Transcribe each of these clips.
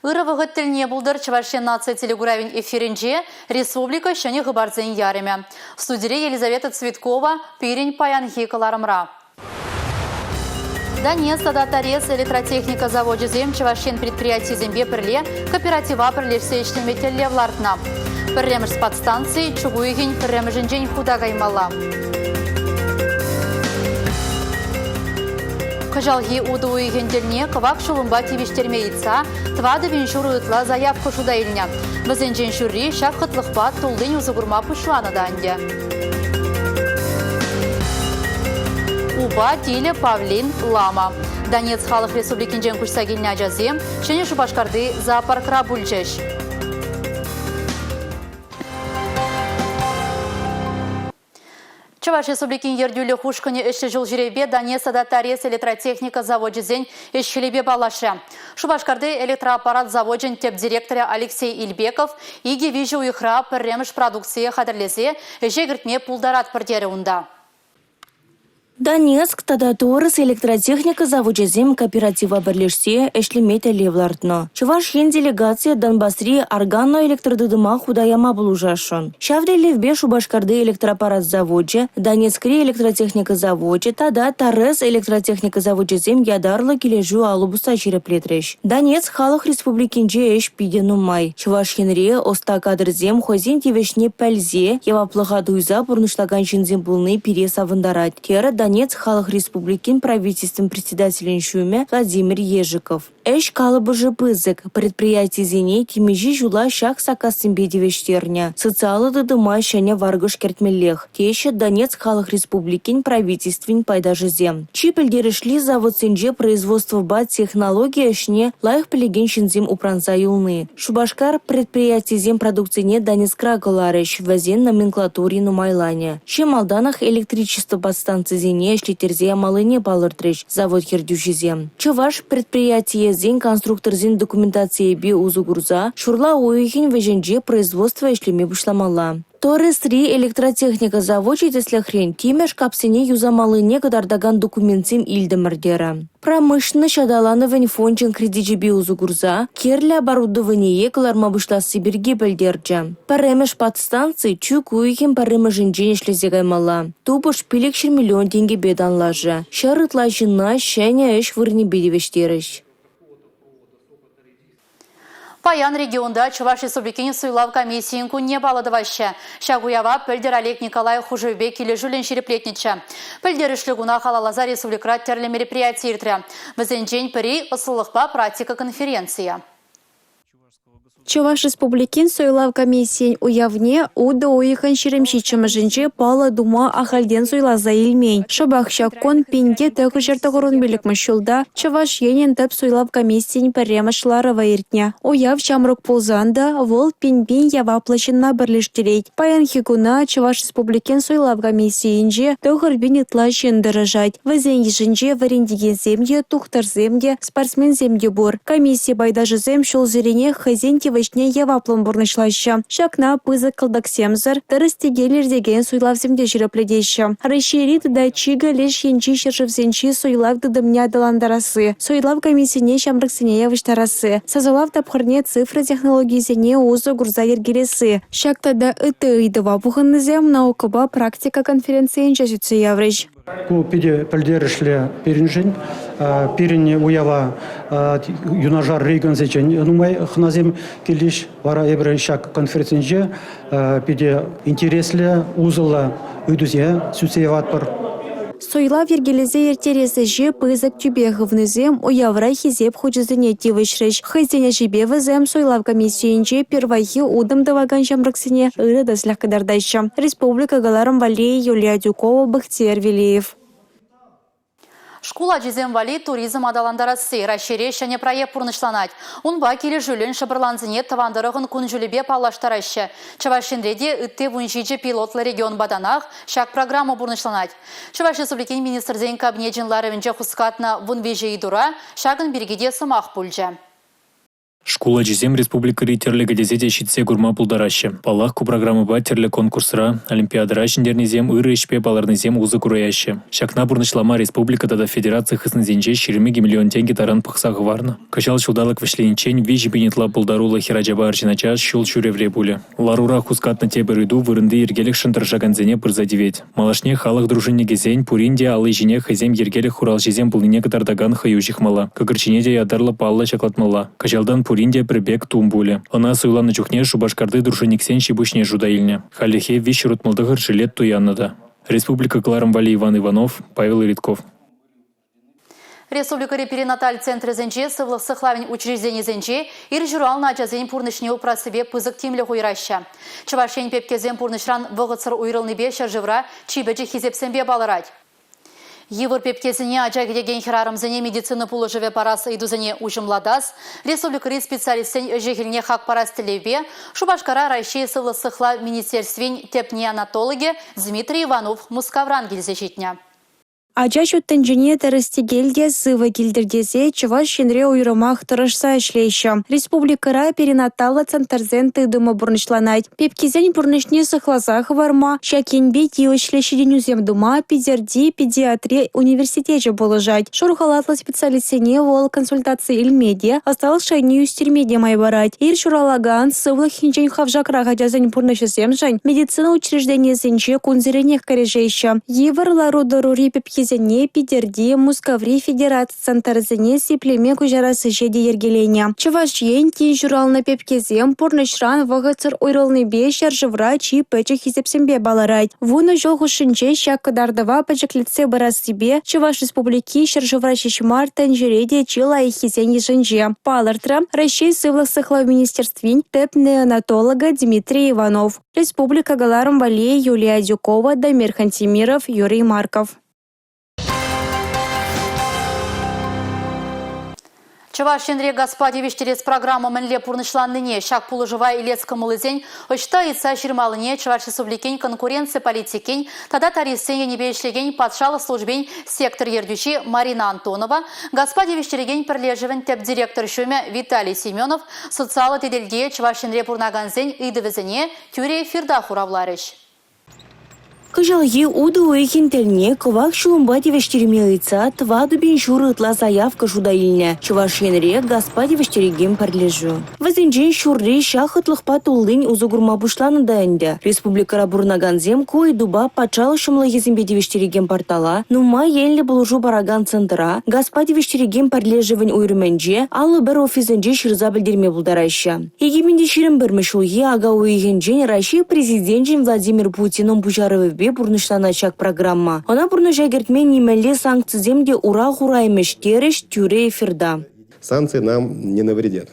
Ырӑ вӑхӑт тӗлне пултӑр Чӑваш Ен наци телекуравӗн эфирӗнче республика ҫӗнӗ хыпарсен ярӑмӗ. Студире Елизавета Цветкова пирӗн паянхи кӑларӑмра. Донец тата Торез электротехника завочӗсем Чӑваш Ен предприятийӗсемпе пӗрле кооператива пӗрлешсе ӗҫлеме тӗллев лартнӑ. Пӗрремӗш подстанци чӳк уйӑхӗн пӗрремӗшӗнчен хута каймалла. Кӑҫалхи утӑ уйӑхӗн тӗлне кӑвак ҫулӑмпа тивӗҫтерме ыйтса 4,5 ҫурӑ ытла заявка шута илнӗ. Вӗсенчен ҫурри ҫак хӑтлӑхпа туллин усӑ курма пуҫланӑ та ӗнтӗ. Упа, тилӗ, павлин, лама. Донецк халӑх республикинчен куҫса килнӗ ачасем Ҫӗнӗ Шупашкарти зоопаркра пулчӗҫ. Чӑваш Республикин ертӳлӗх ушкӑнӗ ӗҫлӗ ҫул ҫӳревпе Донецк тата Торез электротехника завочӗсен ӗҫ-хӗлӗпе паллашрӗ. Шупашкарти электроаппарат завочӗн тӗп директорӗ Алексей Ильбеков икӗ-виҫӗ уйӑхра пӗрремӗш продукцие хатӗрлесе ӗҫе кӗртме пултаратпӑр терӗ унта. Донецк тата Торез электротехника завочӗсем кооператива пӗрлешсе ӗҫлеме тӗллев лартнӑ. Чӑваш Ен делегацийӗ Донбасри арканнӑ электротытӑма хута яма пулӑшасшӑн. Ҫав тӗллевпе Шупашкарти электроаппарат завочӗ, Донецкри электротехника завочӗ тата Торез электротехника завочӗсем ятарлӑ килӗшӳ алӑ пусса ҫирӗплетрӗҫ. Донецк Халӑх Республикинче ӗҫ питӗ нумай. Чӑваш Енре ӑста кадрсем хӑйсен тивӗҫне пӗлсе, яваплӑха туйса пурнӑҫлакан ҫынсем пулни пире савӑнтарать, терӗ Донецк Халӑх Республикин Правительствин председателӗн ҫумӗ Владимир Ежиков. Ӗҫ калӑпӑшӗ пысӑк, предприятисене темиҫе ҫула ҫак саккассемпе тивӗҫтернӗ. Социаллӑ тытӑма ҫӗнӗ варкӑш кӗртмеллех, теҫҫӗ Донецк Халӑх Республикин Правительствин пайташӗсем. Чи пӗлтерӗшли заводсенче производствӑпа технологи ӗҫне лайӑх пӗлекен ҫынсем упранса юлни. Шупашкар предприятисен продукцине Донецкра кӑларӗҫ, вӗсен номенклатури нумайланӗ. Чи малтанах электричество подстанцисене ӗҫлеттерсе ямаллине палӑртрӗҫ завод ертӳҫисем. Чӑваш предприятийӗсен конструкторсен документацийӗпе усӑ курса ҫурла уйӑхӗн вӗҫӗнче производство ӗҫлеме пуҫламалла. Торезри электротехника завочӗ, тӗслӗхрен, тимӗр шкапсене юсамаллине кӑтартакан документсем илтӗмӗр терӗ. Промышленноҫ аталанӑвӗн фончӗн кредичӗпе усӑ курса кирлӗ оборудование кӑларма пуҫласси пирки пӗлтерчӗ. Пӗрремӗш подстанци чӳк уйӑхӗн пӗрремӗшӗнчен ӗҫлесе каймалла. Тупӑш 500 миллион тенкӗпе танлашӗ. Ҫӗр ытла ҫынна ҫӗнӗ ӗҫ вырӑнӗпе тивӗҫтерӗҫ. Паян регионта Чӑваш Республикин суйлав комиссийӗн кунне паллӑ тӑваҫҫӗ. Ҫак уява пӗлтӗр Олег Николаев хушӑвӗпе килӗшӳллӗн ҫирӗплетнӗччӗ. Пӗлтерӗшлӗ куна халалласа республикӑра тӗрлӗ мероприяти иртрӗ. Вӗсенчен пӗри – ӑслӑлӑхпа практика конференцийӗ. Чӑваш Республикин суйлав комиссийӗн уявне утӑ уйӑхӗн 27-мӗшӗнче паллӑ тума ахальтен суйласа илмен. Шӑпах ҫак кун 1995 ҫулта Чӑваш Енӗн тӗп суйлав комиссийӗн пӗрремӗш ларӑвӗ иртнӗ. Уяв ҫамрӑк пулсан та вӑл пин-пин яваплӑ ҫынна пӗрлештерет. Паянхи куна Чӑваш Республикин суйлав комиссийӗнче 9 пин ытла ҫын тӑрӑшать. Вӗсен йышӗнче вӗрентекенсем те, тухтӑрсем те, спортсменсем те пур. Комисси пайташӗсем ҫулсеренех хӑйсен тивӗҫне яваплӑн пурнӑҫлаҫҫӗ. Ҫакна пысӑк кӑлтӑксемсӗр, тӗрӗс-тӗкел иртекен суйлавсем те ҫирӗплетеҫҫӗ. Раҫҫейри тата чикӗ леш енчи ҫӗршывсенчи суйлав тытӑмне аталантарасси, суйлав комиссине ҫамрӑксене явӑҫтарасси, сасӑлав тапхӑрне цифра технологийӗсене усӑ курса йӗркелесси. Ҫак тата ытти ыйтӑва пухӑннисем наукӑпа практика конференцийӗнче сӳтсе яврӗҫ. Ку питӗ пӗлтерӗшлӗ пирӗншӗн. Пирӗн уява юнашар регионсенчен нумай хӑнасем килӗҫ. Вара эпир ҫак конференцинче питӗ интереслӗ, усӑллӑ ыйтусене сӳтсе яватпӑр. Суйлав йӗркелесе ирттерес ӗҫе пысӑк тӳпе хывнисем уявра Хисеп хучӗсене тивӗҫрӗҫ. Хӑйсен ӗҫӗпе вӗсем суйлав комиссийӗнче пирвайхи утӑм тӑвакан ҫамрӑксене ырӑ тӗслӗх кӑтартаҫҫӗ. Республика кӑларӑм валли Юлия Адюкова, Бахтиер Велиев. Шкул ачисем валли туризм аталантарасси Раҫҫейре ҫӗнӗ проект пурнӑҫланать. Унпа килӗшӳллӗн шӑпӑрлансене тӑван тӑрӑхӑн кун-ҫулӗпе паллаштараҫҫӗ. Чӑваш Енре те ытти 17 пилотлӑ регионпа танах ҫак программа пурнӑҫланать. Чӑваш Республикин Министрсен Кабинечӗн ларӑвӗнче хускатнӑ 13 ыйтура ҫакӑн пирки те сӑмах пулчӗ. Шкул ачисем республикӑри тӗрлӗ кӗтесе те ҫитсе курма пултараҫҫӗ. Паллах, ку программӑпа тӗрлӗ конкурсра, олимпиадӑра ҫӗнтернисем, ырӑ ӗҫпе палӑрнисем усӑ кураяҫҫӗ. Ҫакна пурнӑҫлама республика тата федераци хыснисенче 22 миллион тенкӗ таран пӑхса хӑварнӑ. Кӑҫал ҫулталӑк вӗҫлениччен 3 пин ытла пултаруллӑ хӗрачапа арҫын ача ҫул ҫӳревре пулӗ. Ларура хускатнӑ тепӗр ыйту вырӑнти йӗркелӗхшӗн тӑрӑшакансене пырса тивет. Малашне халӑх дружинникӗсен пурин те алли ҫине хӑйсем йӗркелӗх хуралҫисем пулнине кӑтартакан хӑю ҫыхмалла, кӑкӑр ҫине те ятарлӑ паллӑ ҫаклатмалла. Кӑҫалтан пурин те пӗр пек тум пулӗ. Ӑна суйланӑ чухне Шупашкарти дружинниксен ҫи-пуҫне шута илнӗ. Хальлӗхе 369 жилет туяннӑ та. Республика кӑларӑм валли Иван Иванов, Павел Ритков. Республикӑри перинаталь центрӗсенче сывлӑх сыхлавӗн учрежденийӗсенче ир ҫуралнӑ ачасен пурнӑҫне упрассипе пысӑк тимлӗх уйӑраҫҫӗ. Чӑваш Ен пепкесем пурнӑҫран вӑхӑтсӑр уйрӑлнипе ҫӗршывра чи пӗчӗк хисепсемпе палӑрать. Йывӑр пепкесене ача кӗтекен хӗрарӑмсене медицина пулӑшӑвӗ парас ыйтусене уҫӑмлатас, республикӑри специалистсен ӗҫӗ-хӗлне хак парас тӗллевпе Шупашкара Раҫҫей сывлӑх сыхлав министерствин тӗп неонатологӗ Дмитрий Иванов Мускавран килсе ҫитнӗ. Ача ҫут тӗнчене тӗрӗс-тӗкел те сывӑ килтӗр тесе Чӑваш Енре уйрӑмах тӑрӑшса ӗҫлеҫҫӗ. Республикӑра перинаталлӑ центрсен тытӑмӗ пурнӑҫланать. Пепкесен пурнӑҫне сыхласа хӑварма, ҫак енпе тивӗҫлӗ ҫитӗнӳсем тума Питӗрти педиатри университечӗ пулӑшать. Шур халатлӑ специалистсене вӑл консультаци илме те, ӑсталӑх шайне ӳстерме те май парать. Ир ҫуралакан, сывлӑх енчен хавшакрах ачасен пурнӑҫӗсемшӗн медицина учрежденийӗсенче кунсеренех кӗрешеҫҫӗ. Йывӑр лару-тӑрури пепкесене Питӗрти, Мускаври федераци центрӗсене сиплеме куҫарас ӗҫе те йӗркеленӗ. Чӑваш Ен тин ҫуралнӑ пепкесем пурнӑҫран вӑхӑтсӑр уйрӑлнипе ҫӗршывра чи пӗчӗк хисепсемпе палӑрать. Вунӑ ҫул хушшинче ҫак кӑтартӑва пӗчӗклетсе пырассипе Чӑваш Республики ҫӗршывра ҫеҫ мар, тӗнчере те чи лайӑххисен йышӗнче, палӑртрӗ Раҫҫей Сывлӑх сыхлав министерствин тӗп неонатологӗ Дмитрий Иванов. Республика кӑларӑм валли Юлия Адюкова, Дамир Хантимиров, Юрий Марков. Чӑваш Енре газпа тивӗҫтерес программа мӗнле пурнӑҫланнине, ҫак пулӑшӑва илес кӑмӑллисен ӑҫта ыйтса ҫырмаллине Чӑваш Республикин конкуренци политикин тата тарифсен енӗпе ӗҫлекен патшалӑх службин сектор ертӳҫи Марина Антонова, газпа тивӗҫтерекен пӗрлешӗвӗн тӗп директор ҫумӗ Виталий Семенов Социаллӑ тетелте Чӑваш Енре пурӑнакансен ыйтӑвӗсене тӳрӗ эфирта хуравларӗҫ. Кӑҫалхи утӑ уйӑхӗн тӗлне кӑвак ҫулӑмпа тивӗҫтерме ыйтса 4,5 ытла заявка шута илнӗ Чӑваш Енре газпа тивӗҫтерекен пӗрлешӳ. Вӗсенчен ҫурри ҫак хӑтлӑхпа туллин усӑ курма пуҫланӑ та ӗнтӗ. Республикӑра пурӑнакансем ку ыйтупа патшалӑх ҫӑмӑллӑхӗсемпе тивӗҫтерекен портала, нумай енлӗ пулӑшу паракан центра, газпа тивӗҫтерекен пӗрлешӗвӗн уйрӑмӗнче, 51 офисӗнче ҫырса пӗлтерме пултараҫҫӗ. 2021 ҫулхи ака уйӑхӗнчен Раҫҫей Президенчӗн Владимир Путинӑн пуҫарӑвӗпе пурнӑҫланать ҫак программа. Ӑна пурнӑҫа кӗртме нимӗнле санкцисем те ура хураймӗҫ терӗҫ тӳрӗ эфирта. Санкции нам не навредят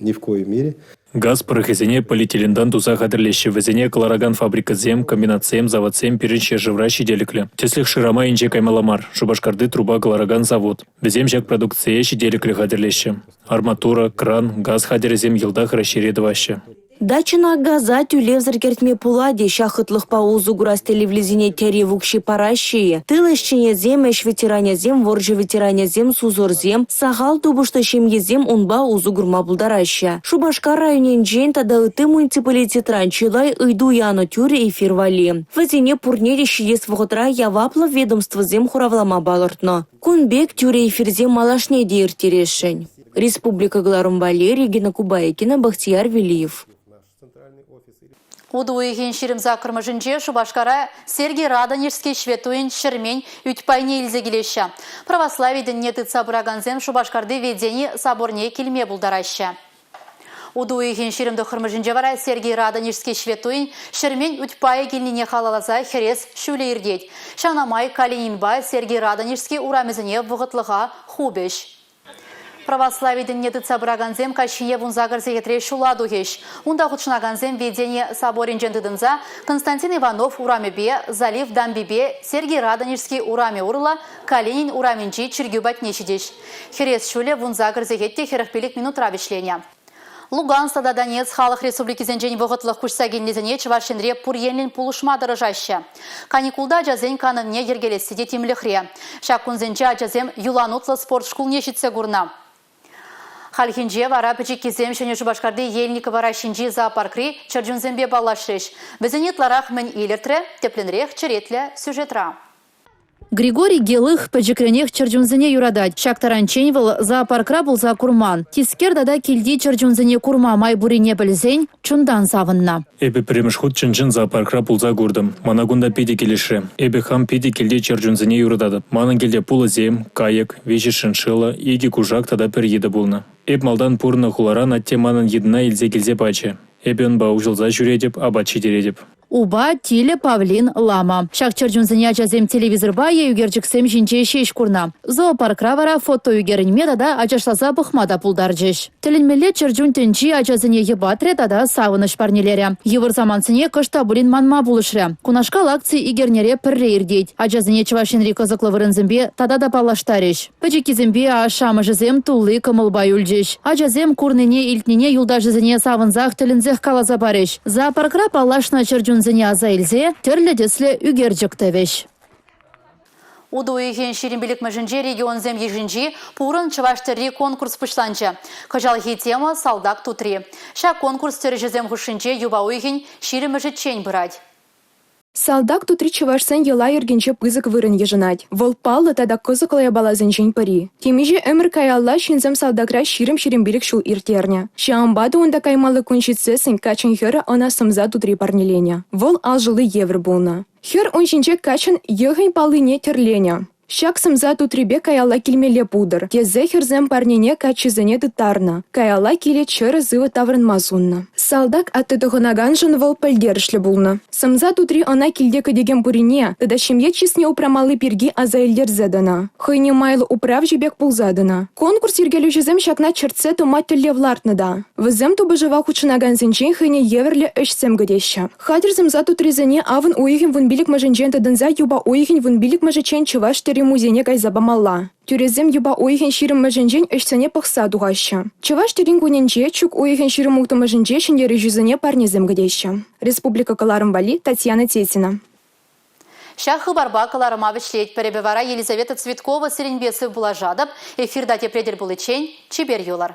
ни в коей мере. Газ пӑрӑхӗсене полиэтилентан туса хатӗрлеҫҫӗ. Вӗсене кӑларакан фабрикӑсем, комбинатсем, заводсем пирӗн ҫӗршывра ҫителӗклӗ. Тӗслӗх шырама инҫе каймалла мар. Шупашкарти труба кӑларакан завод. Вӗсем ҫак продукцие ҫителӗклӗ хатӗрлеҫҫӗ. Арматура, кран, газ хатӗрӗсем йӑлтах Раҫҫейре тӑваҫҫӗ. Дачӑна газа тӳлевсӗр кӗртме пулать-и? Ҫак хӑтлӑхпа усӑ курас тӗллевлисене тӗрев укҫи параҫҫӗ-и? Тыл ӗҫченӗсем, ӗҫ ветеранӗсем, вӑрҫӑ ветеранӗсем, сусӑрсем, сахал тупӑшлӑ ҫемьесем унпа усӑ курма пултараҫҫӗ. Шупашкар районӗнчен тата ытти муниципалитетран чылай ыйту янӑ тӳрӗ эфир валли. Вӗсене пурне те ҫитес вӑхӑтра яваплӑ ведомствӑсем хуравлама палӑртнӑ. Кун пек тӳрӗ эфирсем малашне те ирттересшӗн. Республика кӑларӑм валли Регина Кубайкина, Бахтияр Велиев. Утӑ уйӑхӗн 28-мӗшӗнче Шупашкара Сергий Радонежский ҫветтуйӗн ҫӗрмен ӳт пайне илсе килеҫҫӗ. Православи тӗнне тытса пыракансем Шупашкарти Введени соборне килме пултараҫҫӗ. Утӑ уйӑхӗн 29-мӗшӗнче вара Сергий Радонежский ҫветтуйӗн ҫӗрмен ӳт пайӗ килнине халалласа хӗрес ҫулӗ иртет. Ҫавна май Калининпа Сергий Радонежский урамӗсене вӑхӑтлӑха хупӗҫ. Православи тӗнне тытса пыракансем каҫхине 18 сехетре ҫула тухӗҫ. Унта хутшӑнакансем Введени соборӗнчен тытӑнса Константин Иванов урамӗпе, Залив дамбипе, Сергий Радонежский урамӗ урлӑ Калинин урамӗнчи чиркӳ патне ҫитӗҫ. Хӗрес ҫулӗ 18 сехет те 45 минутра вӗҫленӗ. Луганск тата Донецк халӑх республикисенчен вӑхӑтлӑх куҫса килнисене Чӑваш Енре пур енлӗн пулӑшма тӑрӑшаҫҫӗ. Каникулта ачасен канӑвне йӗркелесси те тимлӗхре. Ҫак кунсенче ачасем юланутлӑ спорт шкулне ҫитсе курнӑ. Хальхинче вара пӗчӗккисем Ҫӗнӗ Шупашкарти Ельниково ращинчи зоопаркри чӗрчунсемпе паллашрӗҫ. Вӗсене ытларах мӗн илӗртрӗ? Тӗплӗнрех черетлӗ сюжетра. Григорий Гелых пӗчӗкренех чӗрчунсене юратать. Ҫак таранччен вӑл зоопаркра пулса курман. Тискер тата килти чӗрчунсене курма май пуррине пӗлсен чунтан савӑннӑ. Эпӗ пӗрремӗш хут чӑн-чӑн зоопаркра пулса куртӑм. Мана кунта питӗ килӗшрӗ. Эпӗ хам питӗ килти чӗрчунсене юрататӑп. Манӑн килте пулӑсем, кайӑк, виҫӗ шиншилла, икӗ кушак тата пӗр йытӑ пулнӑ. Эп малтан пурӑннӑ хуларан атте манӑн йытӑна илсе килсе пачӗ. Эпӗ унпа уҫӑлса ҫӳретӗп, апат ҫитеретӗп. Упа, тилӗ, павлин, лама. Ҫак чӗрчунсене ачасем телевизорпа е ӳкерчӗксем ҫинче ҫеҫ курнӑ. Зоопаркра вара фото ӳкерӗнме тата ачашласа пӑхма та пултарчӗҫ. Тӗлӗнмелле чӗрчун тӗнчи ачасене йӑпатрӗ тата савӑнӑҫ парнелерӗ. Йывӑр самантсене кӑшт та пулин манма пулӑшрӗ. Кунашкал акци ик эрнере пӗрре иртет. Ачасене Чӑваш Енри кӑсӑклӑ вырӑнсемпе тата та паллаштарӗҫ. Пӗчӗккисемпе ашшӗ-амӑшӗсем тулли кӑмӑлпа юлчӗҫ. Ачасем курнине-илтнине юлташӗсене савӑнсах-тӗлӗнсех каласа парӗҫ. Зоопаркра паллашнӑ чӗрчунсене аса илсе тӗрлӗ тӗслӗ ӳкерчӗк тӑвӗҫ. Утӑ уйӑхӗн 25-мӗшӗнче регионсем йышӗнчи Пурӑн чӑваш тӗрри конкурс пуҫланчӗ. Кӑҫалхи тема «Салтак тутри». Ҫак конкурс тӗрӗҫӗсем хушшинче юпа уйӑхӗн 20-мӗшӗччен пырать. Салтак тутри чӑвашсен йӑла-йӗркинче пысӑк вырӑн йышӑнать. Вӑл паллӑ тата кӑсӑклӑ япаласенчен пӗри. Темиҫе ӗмӗр каялла ҫынсем салтакра 20-25 ҫул ирттернӗ. Ҫавӑнпа та унта каймалли кун ҫитсессӗн каччӑн хӗрӗ ӑна сӑмса тутри парнеленӗ. Вӑл алшӑлли евӗр пулнӑ. Хӗр ун ҫинче каччӑн йӑхӗн паллине тӗрленӗ. Ҫак сӑмса тутрипе каялла килмелле пултӑр, тесе хӗрсем парнене каччӑсене тыттарнӑ, каялла киле чӗрӗ-сывӑ таврӑнма суннӑ. Салтак атти тӑхӑнаканшӑн вӑл пӗлтерӗшлӗ пулнӑ. Сӑмса тутри ӑна килте кӗтекен пурине тата ҫемье чысне упрамалли пирки аса илтерсе тӑнӑ. Хӑйне майлӑ управҫӑ пек пулса тӑнӑ. Конкурс йӗркелӳҫисем ҫакна чӗртсе тӑма тӗллев лартнӑ та. Вӗсем тупӑшӑва хутшӑнакансенчен хӑйне евӗрлӗ ӗҫсем кӗтеҫҫӗ. Хатӗр сӑмса тутрисене авӑн уйӑхӗн 15-мӗшӗнчен тытӑнса юпа уйӑхӗн 15-мӗшӗччен Чӑваш тӗрри музейне кайса памалла. Тӳресем юпа уйӑхӗн 20-мӗшӗнчен ӗҫсене пӑхса тухаҫҫӗ. Чӑваш тӗррин кунӗнче чӳк уйӑхӗн 26-мӗшӗнче ҫӗнтерӳҫӗсене парнесем кӗтеҫҫӗ. Республика кӑларӑм валли Татьяна Тетина. Ҫак хыпарпа кӑларӑма вӗҫлетпӗр. Эпӗ вара Елизавета Цветкова сирӗнпе сывпуллашатӑп. Эфирта тепре тӗл пуличчен чипер юлӑр.